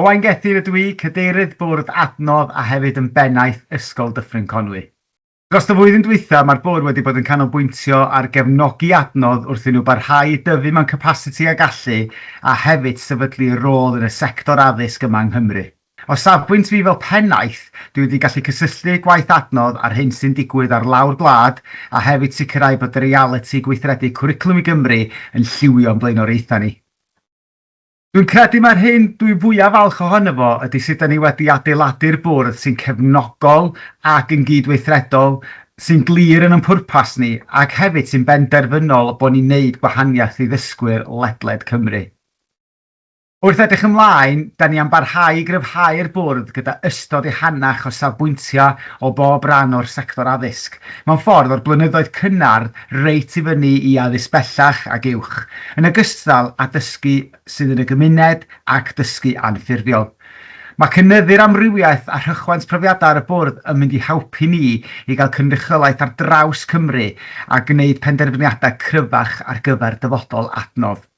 Owain Gethin ydw i, Cadeirydd Bwrdd Adnodd a hefyd yn Bennaeth Ysgol Dyffryn Conwy. Dros y flwyddyn dwytha, mae'r Bwrdd wedi bod yn canolbwyntio ar gefnogi Adnodd wrth i nhw barhau i dyfu mewn capasiti a gallu a hefyd sefydlu rôl yn y sector addysg yma yng Nghymru. O safbwynt fi fel pennaeth, dwi wedi gallu cysylltu gwaith Adnodd â'r hyn sy'n digwydd ar lawr gwlad a hefyd sicrhau bod realiti gweithredu Cwricwlwm i Gymru yn lliwio'n blaenoriaethau ni. Dwi'n credu mai'r hyn dwi fwyaf falch ohono fo ydy sut 'da ni wedi adeiladu'r bwrdd sy'n cefnogol ac yn gydweithredol, sy'n glir yn ein pwrpas ni, ac hefyd sy'n benderfynol bod ni'n neud gwahaniaeth i ddysgwyr ledled Cymru. Wrth edrych ymlaen, 'da ni am barhau i gryfhau'r bwrdd gyda ystod ehangach o safbwyntiau o bob ran o'r sector addysg, mewn ffordd o'r blynyddoedd cynnar reit i fyny i addysg bellach ac uwch, yn ogystal â dysgu sydd yn y gymuned ac dysgu anffurfiol. Mae cynyddu'r amrywiaeth a rhychwant profiadau ar y bwrdd yn mynd i helpu ni i gael cynrychiolaeth ar draws Cymru a gwneud penderfyniadau cryfach ar gyfer dyfodol adnodd.